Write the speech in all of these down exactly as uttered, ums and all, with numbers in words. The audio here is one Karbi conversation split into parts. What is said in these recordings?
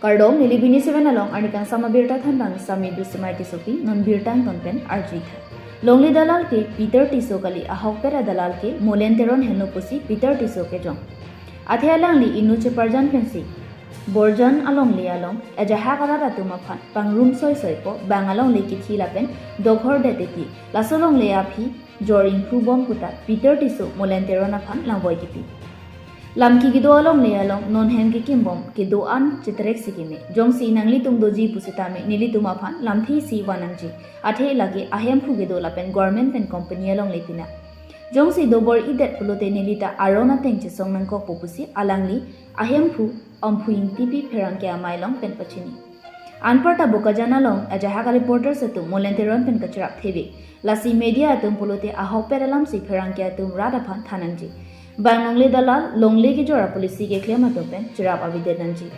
Kardom, neli B News seven along arni kangsam abirta thanbang Sami Dusimai Tissopi, non birta angton pen arjutha. Longle dalal ke Peter Tisso kali, ahokpet adalal ke Molen Teron henlo pusi Peter Tisso kejong. Athe alangli inut cheparjan pensi Borjan alongle along ajahak arat atum aphan pangrum soisoi po bang alongle kithi lapen dokhor det titi. Laso longle aphi jor ingphu bom puta Peter Tisso Molen Teron aphan langvoi kipi. Lamki kedo alongle along non hem kekim bom kedo-an chetrek si keme. Jongsi nanglitum doji pusitame nelitum aphan lamthe isi van nangji. Athe lake ahemphu kedo lapen government pen company alongle pina. Jongsi dobor-idet pulote nelita aron ateng chesong nangkokpo pusi alangli ahemphu Amphu Ingtipi pherangke amei along pen pachini. Anparta Bokajan along ajahak reporters atum Molen Teron pen kacherap thevek. Lasi media atum pulote ahokpet alamsi pherangke atum rat aphan than nangji. Bang longle dalal, longle kejor apolicy keklem atum pen cherap avedet nangji.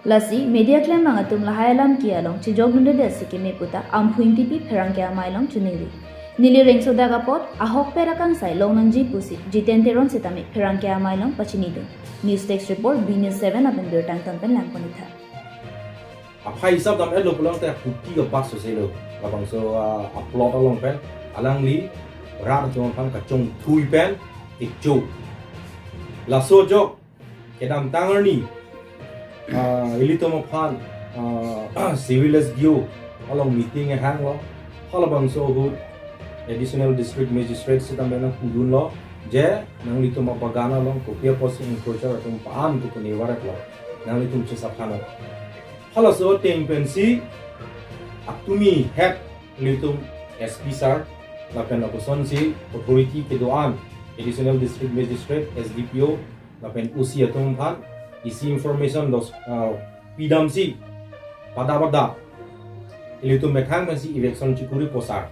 Lasi media klembang atum lahai alamki along chejokdundedet si keme puta Amphu Ingtipi pherangke amei along chiningri. Neli rengsodak apot ahokpet akangsai long nangji pusi Jiten Teron sitame pherangke amei along pachinidun. News Desk Report, B News seven aben birta angton pen langpon-iktha. Aphai hisap dam-etlo pulote kuti ke bus soselo. Labangso, ah, a-plot along pen alangli rat atum aphan kachongthui pen kecho. Laso ajok kedamtang arni, ah, ilitum aphan, ah, civil S D O along meeting ehanglo. Halabangso ahut Additional District Magistrate sitame nangpudunlo je nanglitum abagan along kopi apotsi encroacher atum pa-an pu pune varetlo. Nanglitum chesaphan-o. Halaso ateng pensi atumi head ilitum S P sir lapen apusonsi authority kedo-an, Additional District Magistrate, S D P O lapen O C atum aphan isi information dos, ah, pidamsi pada pada ilitum methang pensi eviction chikuripo sir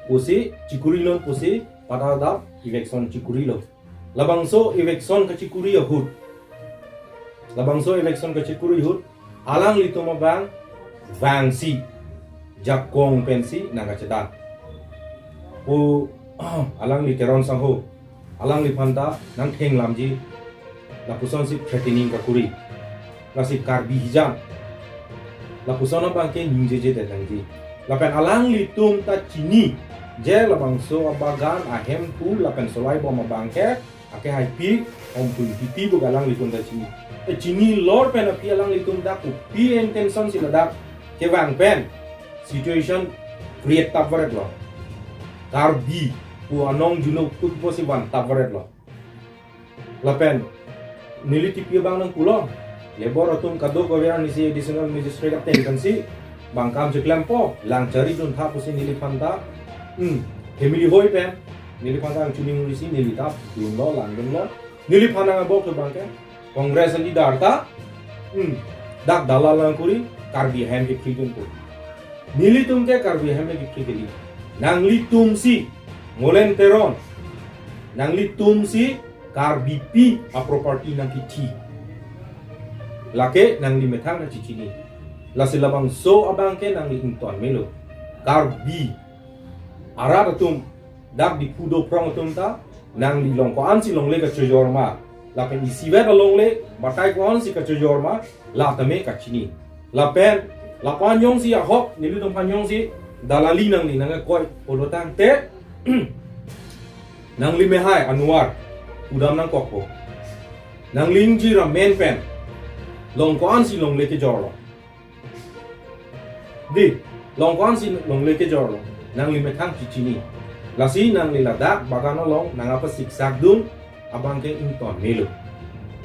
pusi, chikurinon pusi pada pada eviction chikurilo. Labangso eviction kachikuri ahut, labangso eviction kachikuri ahut alanglitum abang vangsi jakong pensi nangkachedan. O, alangli Teron sangho, alangliphan ta nangthenglamji, lapusonsi threatening kakuri. Lasi Karbi hijan, lapuson abangke ningjejedet nangji. Lapen alanglitum ta chini je labangso abagan ahemphu lapen solai bom abangke akehaipi Amphu Ingtipi pu alanglitum ta chini. E, chinilor pen aphi alanglitum ta kopi intention si ladak kevang pen situation create tap varetlo. Karbi pu anong junok kut pusi van tap varetlo. Lapen neli T P abang nangpulo, labor atum kadokave arnisi Additional Magistrate ateng pensi bang kam chiklempo, lang chariduntha pusi neliphan ta, hmm, family hoi pen neliphan ta nangchiningrisi, neli ta dunlo, langdunlo. Neliphan nangabok abangke Congress leader ta, hmm, dak dalal nangkuri, Karbi ahem kephridunpo. Nelitum ke Karbi ahem kephri kali. Nanglitumsi, Molen Teron, nanglitumsi Karbipi aproperty nangkithi. Lake nangli methang nangchichini. Lasi labangso abangke nangli ington melo. Karbi arat atum, dak Diphu do phrong atum ta nangli long ko-ansi longle kachojor ma, lapen isivet alongle batai ko-ansi kachojor ma, la tame kachini. Lapen lapu-an jongsi ahok, nelitum aphan jongsi dalali nangli nangkoi pulo tangte, nangli mehai Anwar, udam nangkokpo. Nangli ingjir amen pen long ko-ansi longle kejorlo. Di, long ko-ansi longle kejorlo, nangli methang chichini. Lasi nangli ladak bagan along nangkapasiksak dun abangke ington melo.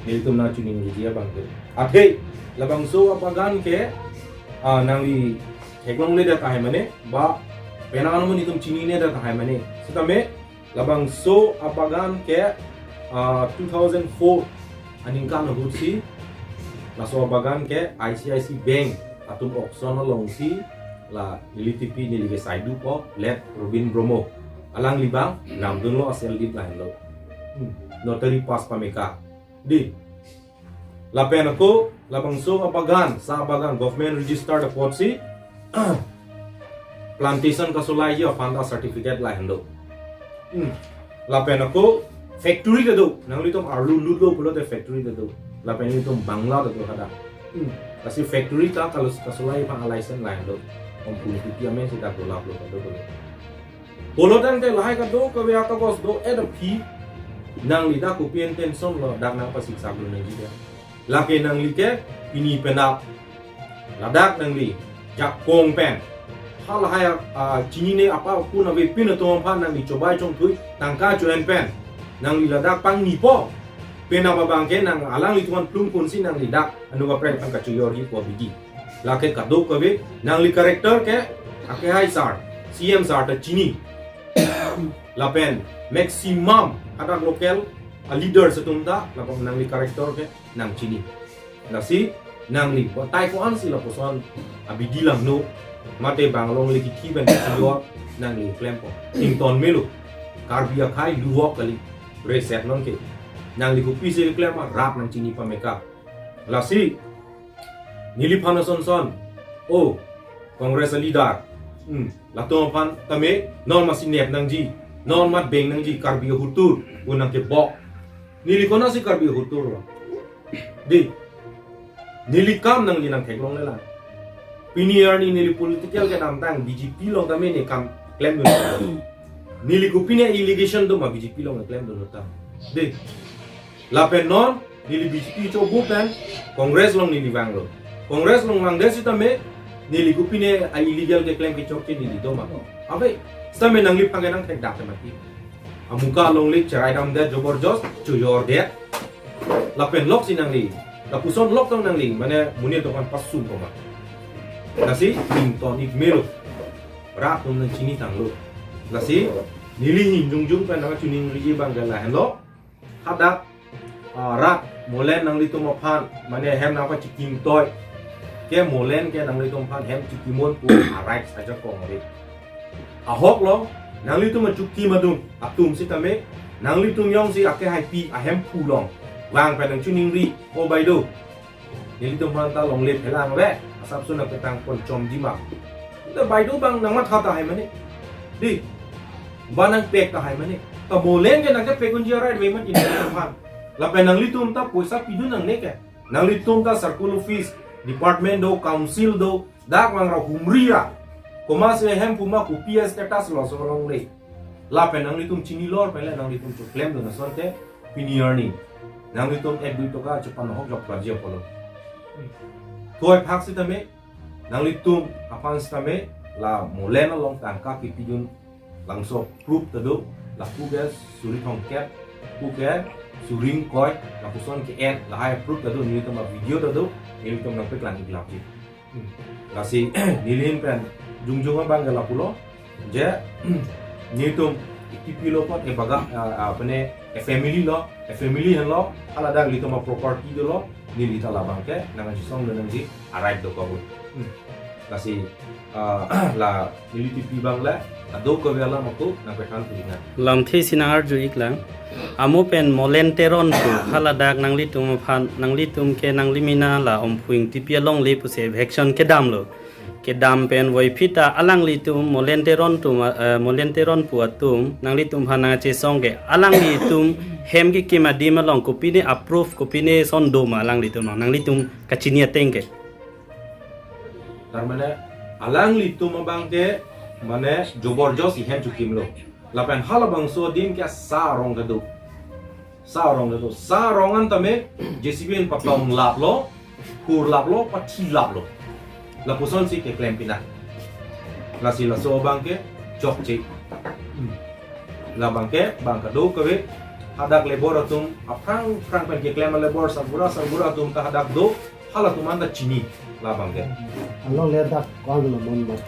Nelitum nangchiningriji abangke. Athe, labangso abagan ke, ah, nangli theklongledet tahai mane, ba penang anum nelitum chininedet tahai mane. Sitame, labangso abagan ke, ah, two thousand four aningkan ahutsi, laso abagan ke I C I C I Bank atum auction alongsi la neli T P neli ke saidu po, late Robin Bromo, alangli abang namdunlo, asel dip lahenlo. Hmm, notary pass pameka. Di, lapen ako labangso abagan, sa abagan government registered apotsi plantation kasolaiji aphan ta certificate lahenlo. Hmm. Lapen ako factory ta do, nanglitum arlu lutlo pulote factory ta do. Lapen nelitum bangla ta do hadak. Hmm. Lasi factory ta kalau kasolai aphan a-license lain do. Omphu Ingtipi amen si dak dolaplo kado kado. Pulo tangte lahai kadokave akagos do-et aphi nangli dak kopi an tension lo dak nangpasiksaklo nangji dia. Lake nangli ke pini penap ladak nangli jakong pen, halahai, ah, chinine apa pun avepin atum aphan nangli chobai chongthui tangka cho-en pen nangli ladak pangnipo. Penap abang ke nang alanglitum aphan plum phun si nangli dak anu kaprek aphan kachojorji pu abidi. Lake kadokave nangli character ke akehai sir, C M sir ta chini. Lapen maximum hadak local a-leaders atum ta lapen nangli character ke nangchini. Lasi nangli batai ko-an si lapuson abidi langno, mate bang alongle kithi pen kachojor nangli klempo. Ington melo. Karbi akhei luwok kali. Reset non ke. Nangli kopisi klem ma rat nangchini pameka. Lasi neliphan asonson, o Congress a-leader, hmm, latum aphan tame non masi nep nangji, non mat beng nangji Karbi ahurtur pu nangkebok. Neli konatsi Karbi ahurtur lo? Di. Neli kam nangli nangtheklongle lang. Pini arni neli political kedamtang B J P along tame ne kam klemdun. Neli kopine allegation do ma B J P along klemdun ta. Di. Lapen non neli B J P chobu pen Congress along neli vanglo. Congress along vangdet sitame neli kopine a-illegal keklem kechokche neli do ma? Ave. Sitame nangliphan ke nangthekdak te mati. Amuka alongle cherai damdet, joborjos chojordet. Lapen lok si nangli, lapuson lok tong nangli, mane monit atum aphan pasum koma. Lasi ington ik melo. Rat atum nangchini tanglo. Lasi neli hin jongjong pen nangchiningriji abang ke lahenlo. Hadak, ah, rat Molen nanglitum aphan, mane hem nangpachikim toi. Ke Molen ke nanglitum aphan hem chikim un pu a-right ajakong ave. Ahok lo, nanglitum achukim adun atum sitame, nanglitum jongsi akehaipi ahemphu along vang pen nangchiningri, o bai do. Nelitum aphan ta longle phelang ave, asapso nangpetang pon chomji ma. Te bai do abang nangmatha tahai mane. Di, ba nangpek tahai mane. Ta Molen ke nangkepek unji a-right ave mati nelitum aphan. Lapen nanglitum ta poisa pidun nangne ke. Nanglitum ta circle office, department do, council do, dak vangra humri ra. Komatsi ahemphu ma, kopi a-status lo, laso longle. Lapen nanglitum chinilor pen le nanglitum choklemdun asonte pini arni nanglitum ek dui toka chepanohok jok praji apolo. Toi phak sitame, nanglitum aphan sitame, la Molen along tangka kipidun labangso proof ta do, lapu ke suri thomkep, pu ke suri ingkoi, lapuson ke-en, lahai proof ta do, nelitum a-video ta do, nelitum nangpeklang ik lapji. Hmm. Lasi neli ahin pen jongjong abang ke lapulo, je nelitum Ingtipi lo apot e baga, ah, ah, apne e family lo, e family henlo, hala dak nelitum a-property dolo, neli ta labang ke nangchisongdun nangji a-right do kabut. Hmm. Lasi, ah, la neli Ingtipi abang le kadokave alam ako nangpethan pu nang. Lamthe si nang-arju ik lang. Amo pen Molen Teron pu, haladak nanglitum aphan, nanglitum ke nanglimena la Omphu Ingtipi alongle pusi eviction kedamlo. Kedam pen voiphit ta alanglitum Molen Teron atum, eh, Molen Teron pu atum, nanglitum aphan nangchesong ke, alanglitum hem kekim adim along kopine a-proof, kopine ason do ma alanglitum along, nanglitum kachini ateng ke. Tar mane alanglitum abang ke mane joborjosti hem chokimlo. Lapen halabangso adim ke sa arong kedo. Sa arong kedo. Sa arong an tame J C B pen patong laplo, hur laplo, pathi laplo. Lapuson si keklem pina. Lasi laso abang ke chokche. Hmm. Labang ke, bang kadokave, hadak labour atum, aphrang phrang pen keklem labour, sarbura sarbura atum ta hadak do, halatum anta chini, labang ke. Alongle dak ko-an lo mon mat?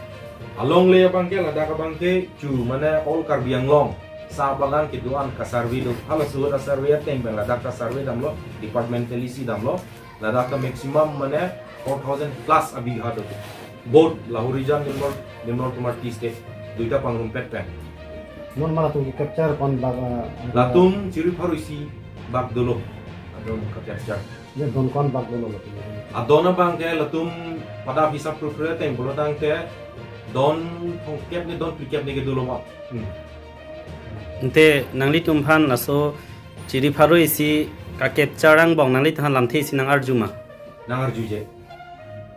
Alongle abang ke, ladak abang ke, chu mane all Karbi Anglong sa bagan kedo-an ka-survey do, halaso ahut a-survey ateng pen ladak ta survey damlo, departmentally si damlo, ladak ta maximum mane four thousand plus abigha do. Both Lahorijan Nimror, Nimror Kumar Tea Estate, duita pangrumpet pen. Non ma latum ke-capture ko-an bak, ah, latum chiri pharo isi bak dolo. Adon ka-capture. Ya, don ko-an bak dolo latum? Adon abang ke latum pada hisap prokurer ateng pulo tangte don thomkep ne don phlikep ne ke dolo ma. Hmm. Ante nanglitum aphan laso chiri pharo isi ka-capture angbong nanglitum aphan lamthe isi nang-arju ma? Nangarjuje.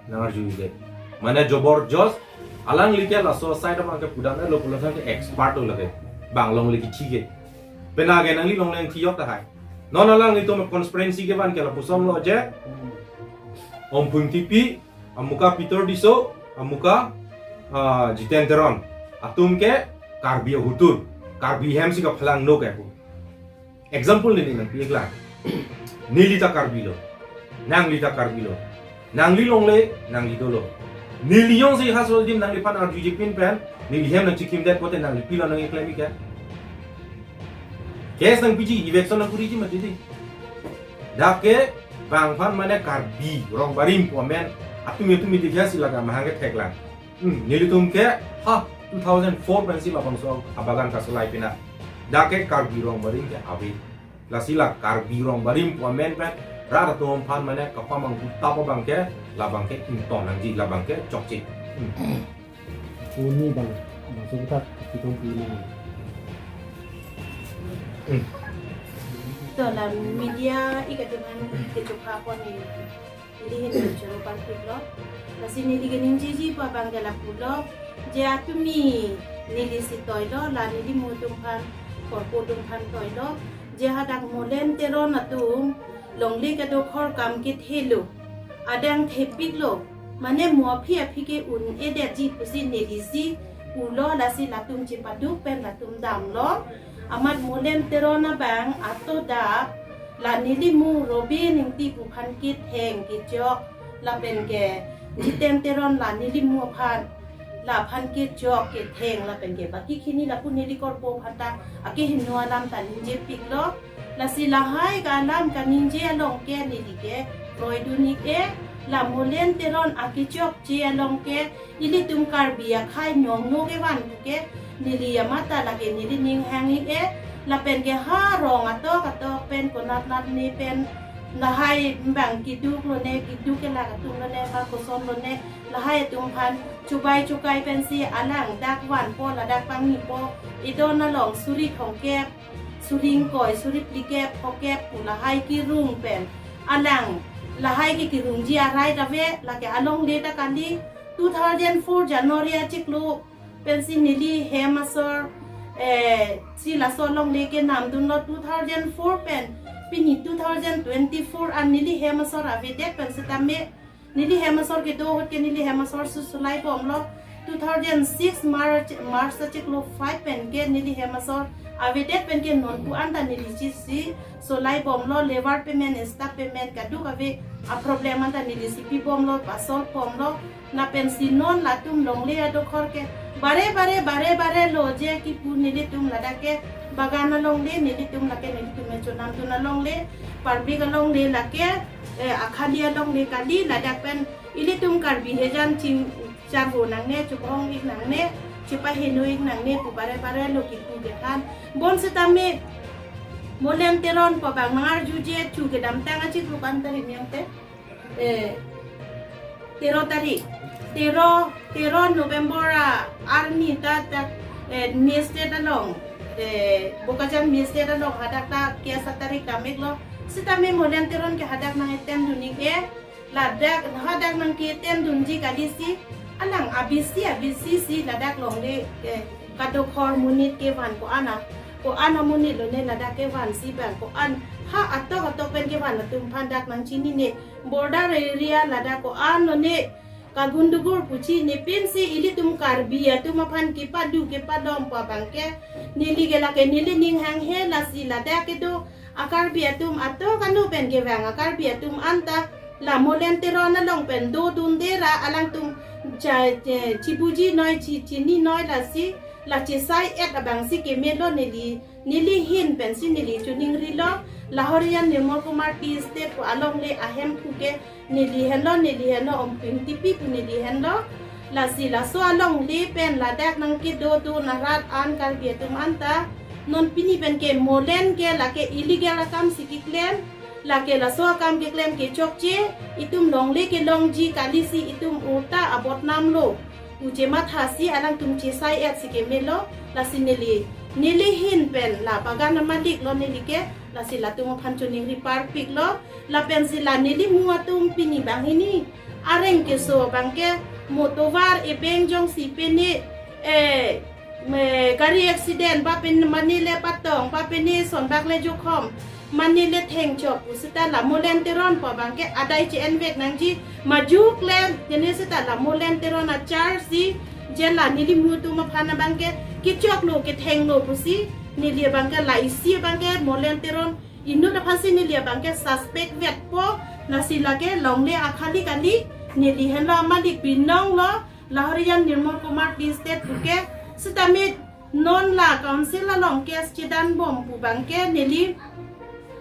Nangarjuje. Mane jobor jos, alangli ke laso side abang ke pudam lo pulo ke expert lo lake. Bang longle kithi ke. Penang ke nangli longle thiyok tahai. Non alanglitum conspiracy kevan ke lapuson lo je. Om Phung Tipi, amuka Peter Tisso, amuka, ah, Jiten Teron. Atum ke Karbi ahutur. Karbi hem si kaphalang no ke pu. Example neli nangpi iklang. Neli ta Karbi lo. Nangli ta Karbi lo. Nangli longle, nangli dolo. Neli jongsi ha so dim nangliphan arjuje pin pen, neli hem nangchikim det pote nangli pilo nangkeklem ik ke. Case nangpiji, eviction nangkuriji mati di. Dak ke bang aphan mane Karbi rong barim pu amen, atum atum iti kya si laga mahang ke theklang. Hmm, nelitum ke, ha, two thousand four pensi labangso abagan kasolai pina. Dak ke Karbi rong barim ke ave. Lasi la Karbi rong barim pu amen pen rat atum aphan mane kapamanghu tap abang ke, labang ke ington nangji, labang ke chokche. Hmm. Uni bang, bang sudah kita pina. Hmm. To la media ikaduman kechokha pon ni. Neli hin choro parpik lo. Lasi neli ke ningjeji pu abang ke lapu lo. Je atumi neli si toi lo, la neli mo atum aphan, korpo atum aphan toi lo. Je hadak Molen Teron atum longle kedokhor kam kethe lo. Adang thepik lo. Mane mo aphi aphi ke un-edetji pusi neli si pulo, lasi latum chepaduk pen latum damlo. Amat Molen Teron abang ato dak la neli mo Robin Ingti pu aphan ketheng kechok lapen ke Jiten Teron la neli mo aphan, laphan kechok ketheng lapen ke baki khini lapu neli korpo aphan ta akehingno alam ta ningjepik lo. Lasi lahai ke alam kaningje along ke neli ke kroidun ik e, la Molen Teron akechokche along ke ilitum Karbi akhei nongno kevan ke neli amat ta lake neli ning hang ik e, lapen ke ha rong atok atok pen konat nat ne pen lahai bang keduk lone, keduk ke la atum lone, ba koson lone, lahai atum aphan chubai chukai pensi alang dak vanpo, ladak pangnipo, idon along suri thomkep, suri ingkoi, suri phlikep, phokep pu lahai kerung pen alang lahai ke kerungji arai dave, lake alongle ta kali. Two thousand four January achiklo pensi neli hem asor, eh, si laso alongle ke namdunlo two thousand four pen pini two thousand twenty-four an neli hem asor avedet pen setame neli hem asor kedo ahut ke neli hem asor susulai bomlo. Two thousand six March, March achiklo five pen ke neli hem asor avedet pen ke non pu an ta neli chisi solai bomlo, labour payment, staff payment kaduk ave aproblem an ta neli si pi bomlo, pasol bomlo. Lapen si non latum longle adokhor ke bare bare bare bare lo je kipu nelitum ladak ke bagan alongle, nelitum lake nelitum me chonamdun alongle, public alongle lake, eh, akhali alongle kali, ladak pen ilitum Karbi hejan ching charvo nangne, chubong ik nangne, chepaheno ik nangne pu bare bare lo kipu kethan. Bon setame Molen Teron pu abang nangarjuje chu kedamtang achiklo ko-an tarik niang te. Eh, tero tarik, tero, tero November a arni ta, ta, eh, Magistrate along, eh, Bokajan Magistrate along hadak ta case atarik dam ik lo. Setame Molen Teron ke hadak nang-etem dun ik e, ladak hadak nangketem dunji kali si, alang abisi abisi si ladak longle, eh, kadokhor monit kevan ko-an a, ko-an amonit lone ladak kevan si bang ko-an ha atok atok pen kevan atum aphan dak nangchinine. Border area ladak ko-an lone kagundugur puchi ne pensi ilitum Karbi atum aphan kepadu kepadom pu abang ke neli ke lake neli ning hanghe, lasi ladak kedo a-Karbi atum atok anu pen kevang a-Karbi atum anta la Molen Teron along pen dodunde ra alangtum cha, che, chibuji noi, chi, chini noi, lasi la chesai et abang si kemelo neli, neli hin pensi neli chuning rilo. La Horijan Nirmal Kumar Tea Estate pu alongle ahem pu ke neli henlo, neli henlo, Om Phung Tipi pu neli henlo. Lasi laso alongle pen ladak nangkedodun arat an Karbi atum anta non pini pen ke Molen ke lake illegal akam si keklem, lake laso akam keklem ke chokche, itum longle kelongji kali si itum urta abotnam lo pu chematha si alangtum chesai et si kemelo, lasi neli neli ahin pen la bagan amalik lo neli ke, lasi latum aphan choningri parpik lo, lapensi la neli mu atum pini banghini areng keso abangke mo tovar ebeng jongsi pene, eh, me gari accident ba pen mane le patong ba pene sonbak le jokhom mane le thengchok pu seta la Molen Teron pu abangke adai che-envek nangji, majok le jene seta la Molen Teron a-charge si je la neli mu atum aphan abangke kechok lo ketheng lo pusi neli abangke la isi abangke Molen Teron inut aphansi neli abangke suspect vetpo, lasi lake longle akhali kali neli henlo amalik binong lo, lahorian Nirmal Kumar Tea Estate puke, sitame non la council along case chedan bom pu abangke neli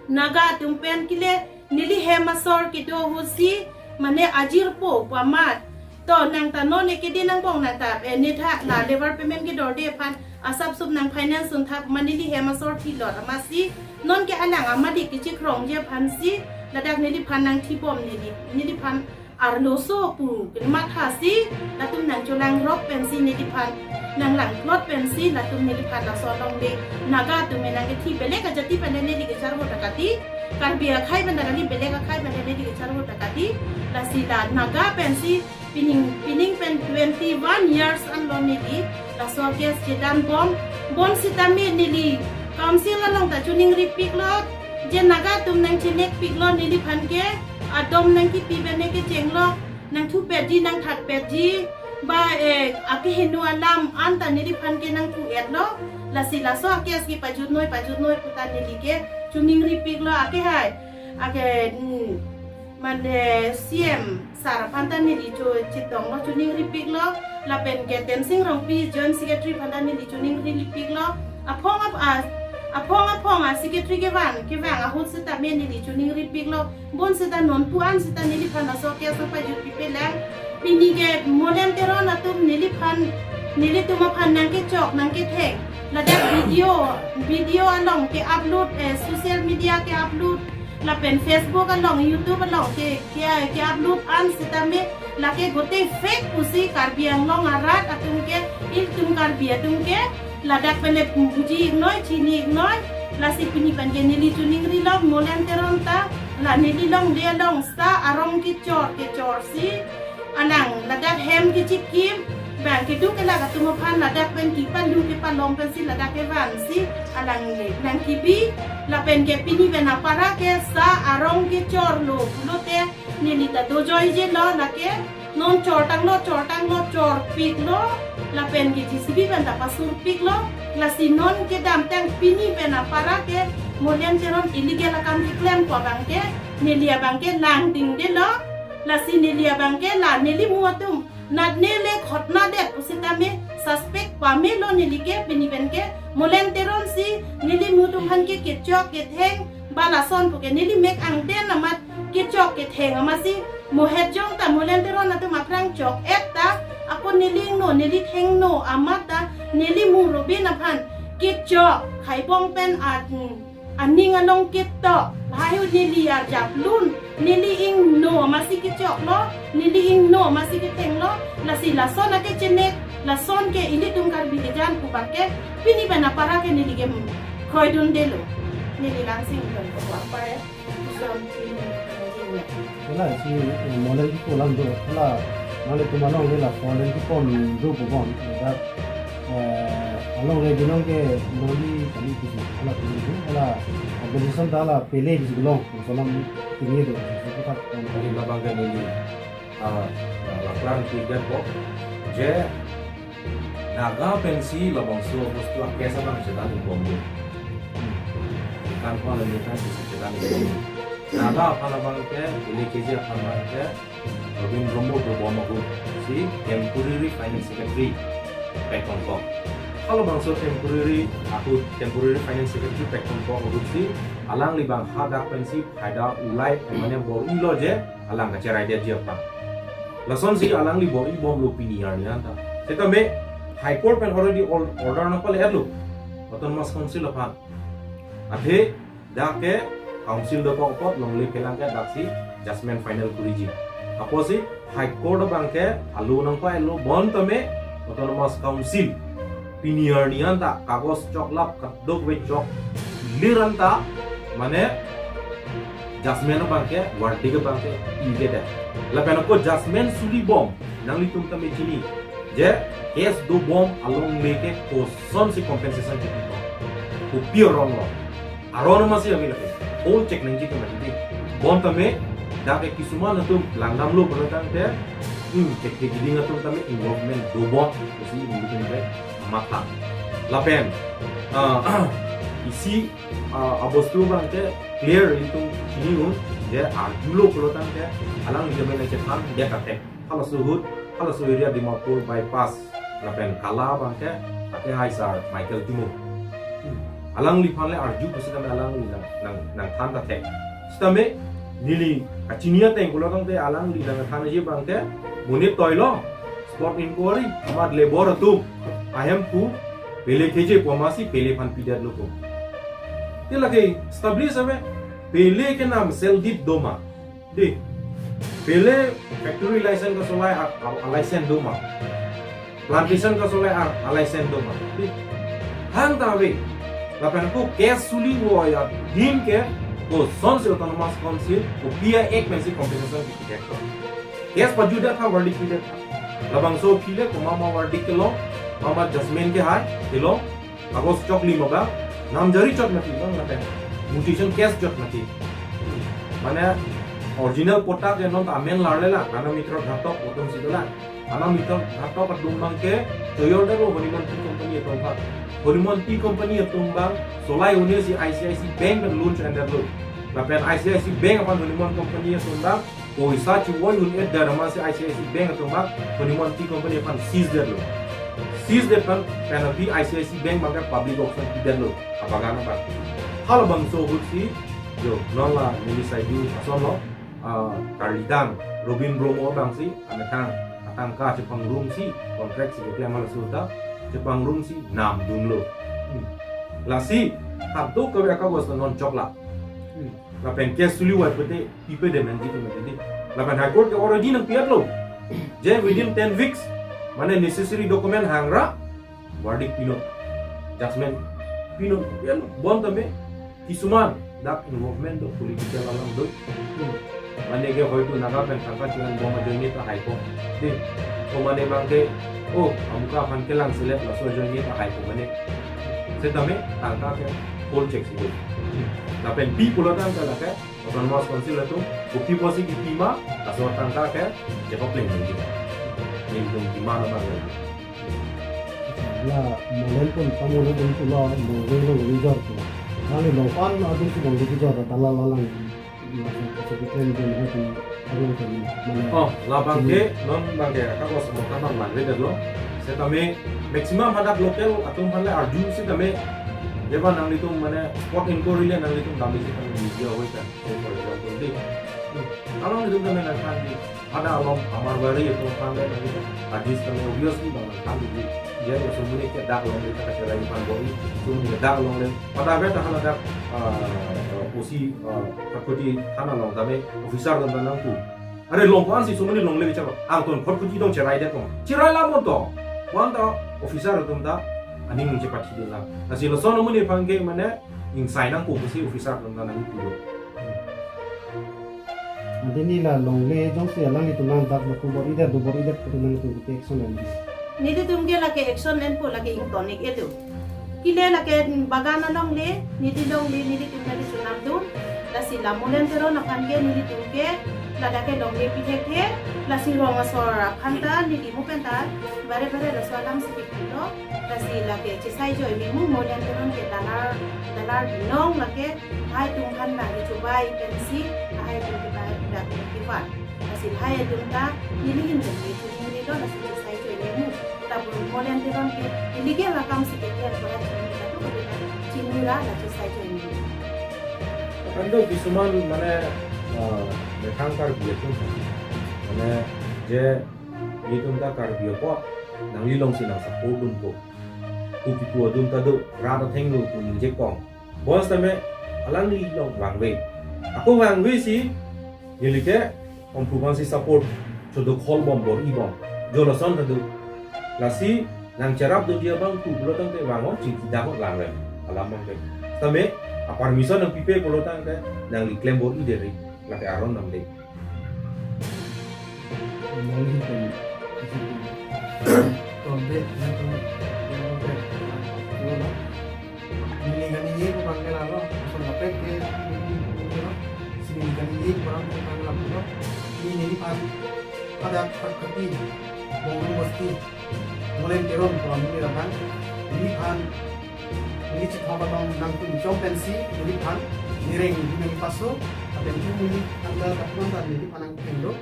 Naga atum pen kile neli hem asor kedo ahut si mane ajirpo pu amat. To nang ta non eke di nang bong nang ta, eh, nitha la labour payment kedorde aphan asap sup nang finance un thap ma neli hem asor thilot amatsi non ke alang amalik kechikrongji aphansi ladak neliphan nangthibom neli, neliphan arloso pu kemathasi latum nangcholangrok pensi neliphan nanglangplot pensi latum neliphan laso along de Naga atum nangkethi, belek ajati pen neli kecharvo ta kati, Karbi akhai pen ta kali, belek akhai pen neli kecharvo ta kati, lasi la Naga pensi pining pining pen twenty-one years anlo neli laso case chedan bom, bonsitame neli council along ta choningripik lo, je Naga atum nangchinekpik lo neliphan ke, adom nangkipi bene kecheng lo, nangthupetji nangthatpetji ba, eh, akeheno alam anta neliphan ke nangpu-et lo, lasi laso a-case ke pajutnoi pajutnoi puta neli ke choningripik lo, akehai ake, hmm, mane C M sir aphan ta neli cho chetong lo, choningripik lo, lapen ke Temsing Rongpi Joint Secretary aphan ta neli choningripik lo, aphong ap-, a, aphong aphong a-secretary kevan kevang ahut sitame neli choningripik lo, bonsita non pu-an sita neliphan laso case pajutpipe lang. Pini ke Molen Teron atum neliphan, nelitum aphan nangkechok nangketheng, ladak video, video along ke-upload, eh, social media ke-upload, lapen Facebook along, YouTube along ke, ke, ke-upload an sitame lake gotei fake pusi Karbi Anglong arat atum ke, ilitum Karbi atum ke ladak pen le buji-iknoi, chini-iknoi, lasi pini pen ke neli choningri lo Molen Teron ta la neli longle along sa arong kechor kechorsi alang ladak hem kechikim, bang keduk kelak atum aphan ladak pen kepalu kepalom pensi ladak kevansi alang le nangkebi, lapen ke pini pen apara ke sa arong kechor lo pulote neli ta dojoije lo, lake non chortang lo, chortang lo, chorpik lo, lapen ke J C B pen ta pasurpik lo, lasi non kedamtang pini pen apara ke Molen Teron illegal akam keklem ko abangke neli abangke langdingde lo, lasi neli abangke la neli mu atum natne le khotna det pusitame suspect pame lo neli ke, pini pen ke Molen Teron si neli mu atum aphan ke kechok ketheng ba lason puke neli mek angten amat kechok ketheng amatsi, mohet jong ta Molen Teron atum aphrang chok-et ta, ako neli ingno neli thengno amat ta neli mu Robin aphan kechok khaibong pen at, hmm, aning along ketok, lahai ahut neli arjaplun, neli ingno amatsi kechok lo, neli ingno amatsi ketheng lo, lasi lason akechenek, lason ke ilitum Karbi kejan pu abangke pini pen apara ke neli ke, hmm, kroidunde lo, neli langsing dun ko apa ya. Hala si, eh, Molen kepu alam do, hala nanglitum along le la Molen kepon do pu bon, dak, eh, along le binong ke noli kali pusi, hala pusi, hala organization ta hala pele pusi binong, salam tinggi do, so kita kan. Jadi labang ke neli, ah, ah, laklang tiga kok, je, Naga pensi labangso bostu a-case abang chedan-ik bomlo. Kan ko le kan si chedan-ik bomlo. Naga aphan abangke, ili keji aphan abangke, Robin Brahmo dobom ahut si temporary finance secretary pekton kok. Halabangso temporary ahut, temporary finance secretary pekton kok ahut si alangli abang hadak pensi phaida ulai mane bor-ilo je alang kacheraidetji aphan. Lasonsi alangli bor-i bomlo pini arni anta. Setame High Court pen already or-, order nangpale-etlo Autonomous Council aphan. Athe dak ke council dokok apot longle phelang ke daksi judgment final kuriji. Apotsi High Court abangke alo nangpa-etlo, bonta me Autonomous Council pini arni anta kagos choklap kadokave choklir anta mane judgment abangke, verdict abangke ingkedet. Lapen ako judgment suli bom nanglitum tame chini je case dobom alongle ke kosonsi compensation kipibom, kopi arong lo. Aron masi ave lake. Whole check nangji tame di. Bonta me dak ke kisuman atum langdamlo pulo tangte, hmm, check ke giding atum tame involvement dobom pusi nelitum ke matha. Lapen, ah, isi, ah, abostu abangke clear itum chini un, je arjulo pulo tangte, alang itum na chethan dia katek. Halaso ahut, halaso area Dimapur bypass lapen Kala abangke, ake hai sar Michael Timung. Hmm. Alangliphan le arju pusitame alangli nang, nang, nangthan ta thek. Sitame neli kachini ateng pulo tangte alangli nangthan aji abangke, monit toilo, spot inquiry, amat labour atum ahemphu pele keje pu masi pele aphan pidetlo ko. Te lake establish ave, pele ke nam sell dit doma. Di. Pele factory license kasolai a, a, a license doma. Plantation kasolai a, a license doma. Di. Hang ta ave. Lapen ako case suli vo ya din ke kosonsi Autonomous Council, kopi a-act pensi compensation kipidetlo. Case pajudet ha, verdict pidet ha. Labangso aphi le komat ma verdict kelong, komat ma judgment ke hai kelong. Kagos choklim abang, nam jari chot mati bang lapen mutation case chot mati. Mane original patta ke non ta amen larle lang, Nana Mitra Ghatok atum si dolang. Nana Mitra Ghatok atum abangke choyordetlo Honeymoon Tea Company atum abang. Honeymoon Tea Company atum abang solai un-e si I C I C Bank pen loan cho-endetlo. Lapen I C I C Bank aphan Honeymoon Company atum abang poisa chevoi un-edet amatsi I C I C Bank atum abang Honeymoon Tea Company aphan seize detlo. Seize det pen penalty I C I C Bank abangke public auction pidetlo abagan abang. Halabangso ahut si, jo, non la neli saidu asonlo, ah, karlidang Robin Bromo abangsi, amethang atangka chepangrumsi, contract si keklem halaso ta chepangrumsi namdunlo. Hmm. Lasi, kadokave akagos non chokla. Hmm. Lapen case suli vai pute pipe de nangji tu mati di. Lapen High Court ke already nangpiatlo. Je within ten weeks, mane necessary document hangra, verdict pinon. Judgment pinon. Yan bonta me kisuman dak involvement do, political alam do. Hmm. Mane ke hoitu Naga pen tangka chingan bom ajoine ta hai ko. Di. O mane abangke, o, amuka aphan kelang selet laso ajoine ta hai ko mane. Setame tangka ke whole check si do. Lapen pi pulo tangka lake Autonomous Council atum kopi pusi kipi ma, laso tangka ke chepapleng nangji. Nelitum demand abang lagi. La molen pun tamu na dun pulo, molen lo rijor tu. Kali lo pan adun si bang rijor ta la la lang. Masuk ke plan dun hai tu abang kan mana. Oh, labangke, non abangke, kagos mo kan abang langre detlo. Setame maximum hadak local atum aphan le arju setame. Jeba nanglitum mane spot inquiry le nanglitum damji setame media hoi kan. Say for example, di. Hmm. Along itu kami nangthan di. Ada along Amarbari itu kami lagi. Hadis kami obviously bang nangthan di. Dia itu semuanya ke dak along kita kacera ipan bori. Semuanya dak along le. Pada ada tak ada dak, uh, usi, uh, kakuti tanah along kami officer dan tanahku. Are long ko-an si sumuni longle bichar angton khot kuti dong cherai det kong. Cherai la mon to. Ko-an ta officer atum ta aning chepathi de la. Lasi lason amonit aphan ke mane ingsai nangkok pusi officer atum ta nangkipu do. Ante neli la longle jongsi alanglitum nangdak baku bor-idet do bor-idet putu nangtum ke action nangji. Nelitum ke lake action enpo, lake ingtonik edo. Kile lake bagan alongle, neli longle, nelitum neli sunam dun. Lasi la Molen Teron aphan ke nelitum ke ladak ke longle pi thekthe, lasi rong asor aphan ta neli mu pen ta bare bare laso alam si kipu lo. Lasi lake chesai joi memu Molen Teron ke dalar, dalar binong lake hai atum aphan bang kechobai pensi hai atum ke ba dak ke kivan. Lasi hai atum ta neli hin jeng ke chuning ri lo, lasi chesai joi memu. Tabur Molen Teron ke neli ke la kam si ke dia pura chini la tu ke dia chini ra la chesai joi memu. Kan do kisuman mane, eh, methang Karbi atum. Mane je itum ta Karbi apot nangli along si nang support dunpo. Kopi pu atum ta do rat athengno pu ningje kong. Bonsitame alangli along vangve. Ako vangve si neli ke Omphu aphan si support chodo khol bom bor-i bom. Jo lason ta do. Lasi Nang cherap doji abang pu pulo tangte vang-o chingki dang-o lang rem. Alam abang ke. Tame, a permission nangpipe pulo tangte nangli klem bor-i deri. Lake aron namde. Nangli pen. Tonte, nang tu, nang tu, nang tu, nang tu. Neli kaningje pu abang ke lalo, lason kaprek ke, si neli kaningje pu abang ke lalo. Neli neliphan, pada kati, Bongrung Basti, Molen Teron pu amen ni abang, neliphan, neli chithok abang nangtum chom pensi, neliphan, nereng neli paso, apen tu neli anda takman ta neliphan nangkenglo.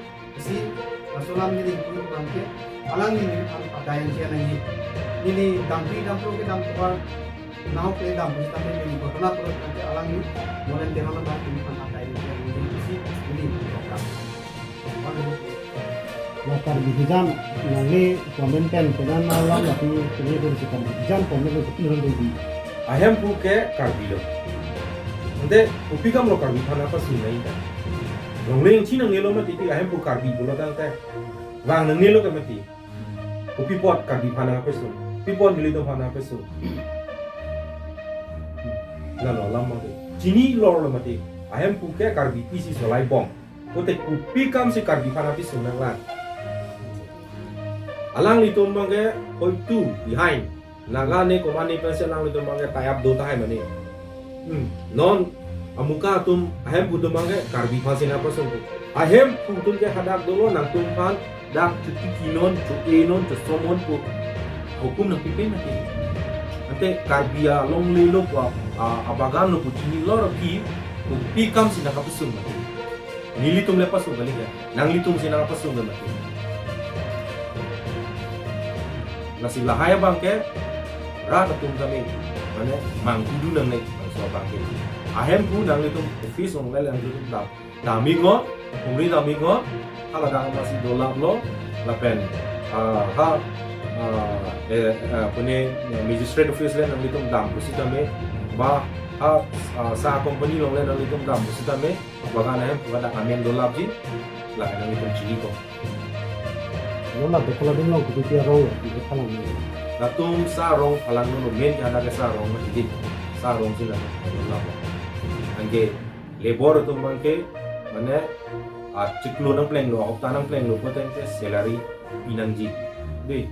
Si, laso alam neli pu abang ke, alangli neliphan adai an chian nangji. Neli dampi dampro kedam tovar, nahok le dam, sitame neli ghotona pura abang ke alangli, Molen Teron abang neliphan adai an chian nangji. Si, neli pu abang. Lo Karbi hijan, nangli comment pen, penan alam lapi, pini pun si Karbi hijan, comment pen, pini pun di. Ahemphu ke Karbi lo. Ante, kopi kam lo Karbi aphan nangpasung nai ta. Longle nangchinine lo mati ti ahemphu Karbi pulo tangte. Vang nangne lo ke mati. Kopi apot Karbi aphan nangpasung. Kopi apot nelitum aphan nangpasung. Lalo alam mati. Chini lor lo mati. Ahemphu ke Karbi isi solai bom. Kote kopi kam si Karbi aphan nangpasung nanglang. Alanglitum abang ke hoitu behind. Naga ne komat ne pensi alanglitum abang ke tie up do tahai mane. Hmm. Non amuka atum ahemphu atum abang ke Karbi aphan si nangpasung pu. Ahemphu atum ke hadak dolo nangtum aphan dak chuti kinon, chu-enon, chusomnon pu. Hukum nangpipe mati. Ante Karbi alongle lo pu a, a, abagan lo pu chini lo ro ki, kopi kam si nangkapasung mati. Nelitum le pasung kali ke. Nanglitum si nangpasung ke mati. Lasi lahai abang ke rat atum kami, mane mangkudu nangne, bangso abang ke. Ahemphu nanglitum office along le nanglitum dam. Dam-iknon, humri dam-iknon, hala dang masi dolap lo, lapen, ah, ha, ah, eh, eh, pune magistrate office le nanglitum dam pusitame, ba, ha, ah, sa company along le nanglitum dam pusitame, bagan ahemphu hadak amen dolapji, lapen nanglitum chini ko. Lo la Dokhol adim along kopi arong, kopi aphan nangji. Latum sa arong phalanglo, main ke hadak ke sa arong ma hidin. Sa arong si latum phalanglo. Anke labor atum abang ke, mane, ah, chiklo nangplenglo, hopta nangplenglo, putangte salary pinangji. Dei.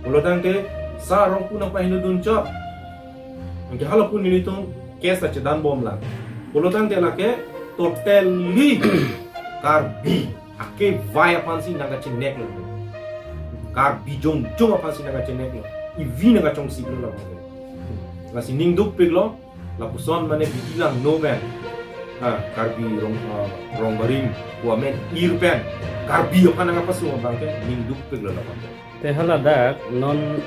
Pulo tangte sa arong pu nangpahinodun chot. Anke hala pu nelitum case achedan bomlang. Pulo tangte lake totally Karbi akevai aphan si nangkachenek lo. Karbi jongjong aphan si nangkachenek lo. Ivi nangkachongsik lo lapu. Lasi ning dukpik lo, lapuson mane bilang no pen. Ha, Karbi rong, ah, rong barim, pu amen ir pen. Karbi aphan nangkapasung abang ke ning dukpik lo lapu. Te haladak non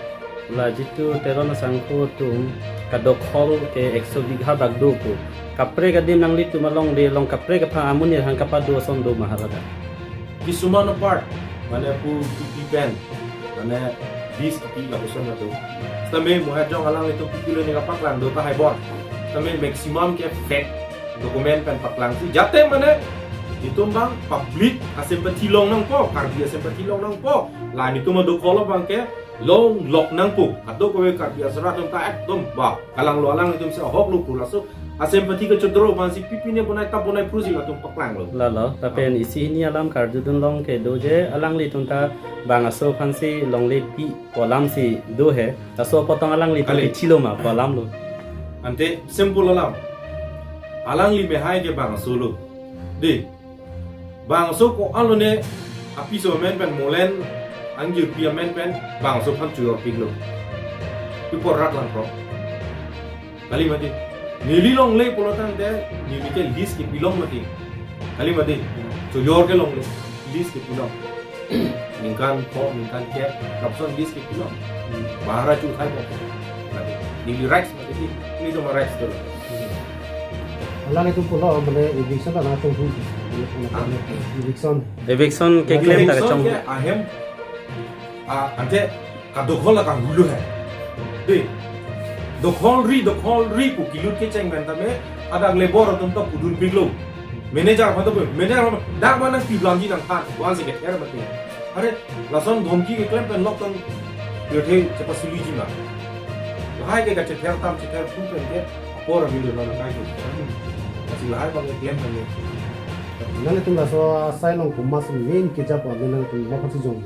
la jitu Teron asangho atum kadokhol ke ekso bigha bak do pu. Kaprek adim nanglitum along de long kaprek aphan amonit aphan kapado ason do ma haladak. Kisuman apart, mane pu kipi pen, mane bis kipi lapuson do. Sitame mo ajong alanglitum kipi lo ne kapaklang do tahai bor. Sitame maximum ke fake document pen paklangsi. Jate mane itum abang public asympathy long nangpo, Karbi asympathy long nangpo. La nelitum adokhol abang ke longlok nangpo. Kadokave Karbi asar atum ta ekdom ba kalanglo alanglitum si ahok lo pu laso asympathy kachodro aphan si pipine bonai ta bonai phrusi latum paklanglo. Lalo, lapen isi hini alam karjudun long ke do je alanglitum ta bangso aphan si longle pi pu alam si do he. Laso apot tong alanglitum Kali. Kechilo ma pu alam lo. Ante simple alam. Alangli mehai ke bangso lo. Dei. Bangso ko-an lone apiso amen pen Molen angjirpi amen pen bangso aphan choyor piklo. Pi porrak lang pro. Kali mati. Neli longle pulo tangte neli ke lease kepilong mati. Kali mati. Choyor ke longle. Lease kepilong. Ningkan pho, ningkan kep, lapuson lease kepilong. Bahara chu uthai pho. Mati. Neli rights mati. Nelitum rights dolo. Alanglitum pulo, mane eviction ta nangchonghu. Hah? Eviction. Eviction ke Eviction klem ta kachong. Ke ahem, ah, ante kadokhol la kanghulo he. Dei. Dokholri, dokholri pu kelut kecheng pen tame, hadak labor atum ta pudun piklo. Manager aphan ta pu, manager aphan, dak mana piblamji nangphan, wan si kether mati. Are, lason dhomki keklem pen lok tang Pirthe chepasuli jima. Lahai ke kachether tam chether phun pen ke apor abilo non kai ke. Lasi lahai bang ke klem pen ke. Nanglitum laso asai along komatsi main kejap ave, nanglitum lo pasi jong.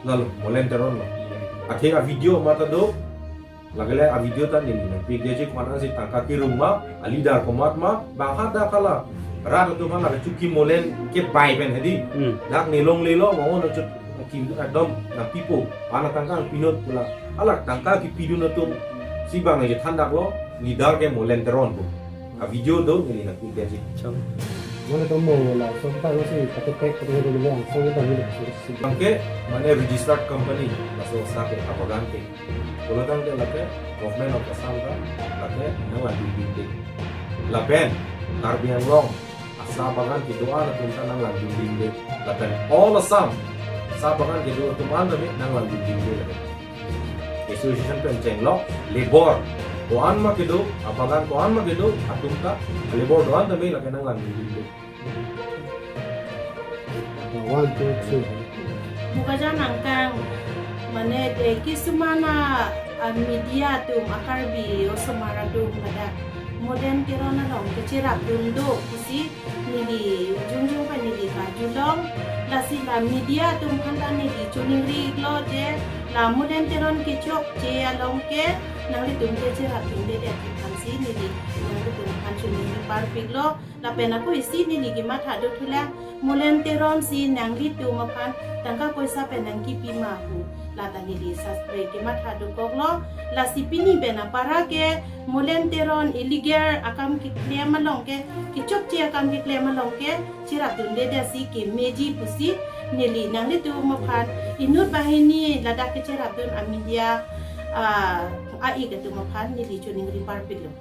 Lalo, Molen Teron lo. Akhir a video mata do. Lagele a video ta neli nangpikdetji, konat si tangka kerung ma, a leader komat ma, bang hadak hala rat atum aphan lake chuki molen kebai pen hedi. Hmm. Dak ne longlelo, mo-on chot kim ekdom nangpipo, ana tangka pinot pula. Hala tangka kipidun atum si bang nangchethan daklo, leader ke Molen Teron pu. A video do neli nangpikdetji. Chong. Mane to mo la som ta lo si kate pek kate lo lo ang som ta ni lo si. Bang ke mane registered company, laso asa ke abagan ke. Pulo tangte lake Government of Assam ta lake nanglang dingdingde. Lapen Karbi Anglong asa bagan kedo-an atum ta nanglang dingdingde. Lapen all Assam asa bagan kedo atum an tame nanglang dingdingde lapen association pen chenglok, labor ko-an ma kedo, abagan ko-an ma kedo atum ta, labor do-an tame lake nanglang dingdingde. One, two, three. Bokajan angkang, mane de kisumana, ah, media atum, a Karbi osomar atum ladak Molen Teron along kecherapdun do pusi neli jongjong pen neli karjulong. Lasi la media atum aphan ta neli choningri iklo je la Molen Teron kechokche along ke nanglitum kecherapdundedet aphansi neli nanglitum aphan choningri parpiklo. Lapen ako isi neli kematha do thulang, Molen Teron si nanglitum aphan tangka poisa pen nangkipi ma pu. Lata neli sastre kematha dokoklo. Lasi pini pen apara ke Molen Teron illegal akam keklem along ke, kechokche akam keklem along ke cherapdundedet si kemeji pusi neli nanglitum aphan inut banghini ladak kecherapdun a media, ah, a-ik atum aphan neli choningri parpiklo.